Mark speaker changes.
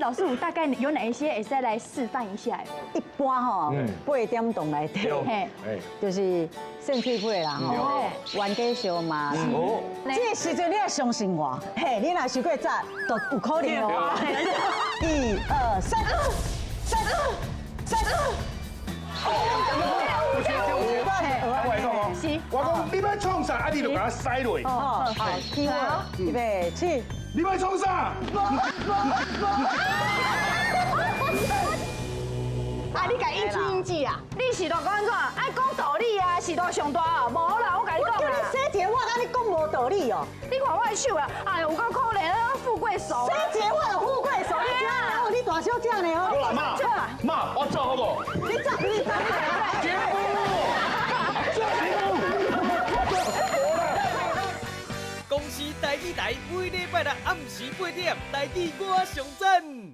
Speaker 1: 老師，有大概有哪一些會使來示範一下？
Speaker 2: 一般吼，8點鐘內底，就是扇喙皮啦吼，冤家相罵。這個時陣你要相信我，嘿，你若傷過早，就有可能哦。一二三，三三。
Speaker 1: 是。
Speaker 3: 我講你欲創啥，啊你就共我使落。
Speaker 2: 哦，好，起好，預備起。
Speaker 3: 你欲創啥？
Speaker 1: 啊！你共應聽應啊！你是著講按怎？愛講道理啊！時代上大啊！無啦，我共你講。
Speaker 2: 我叫你洗一个碗，啊你講無道理哦！
Speaker 1: 你看我的手啊，哎呦，有夠可憐啊，富貴手。
Speaker 2: 洗一个碗就富貴手，你知影？你大小姐呢？
Speaker 4: 好啦，媽，媽，我走好無？
Speaker 2: 你走，你走，你走。
Speaker 3: 姐夫，姐夫。
Speaker 5: 公視台語台每禮拜六暗時8點，台語我上讚。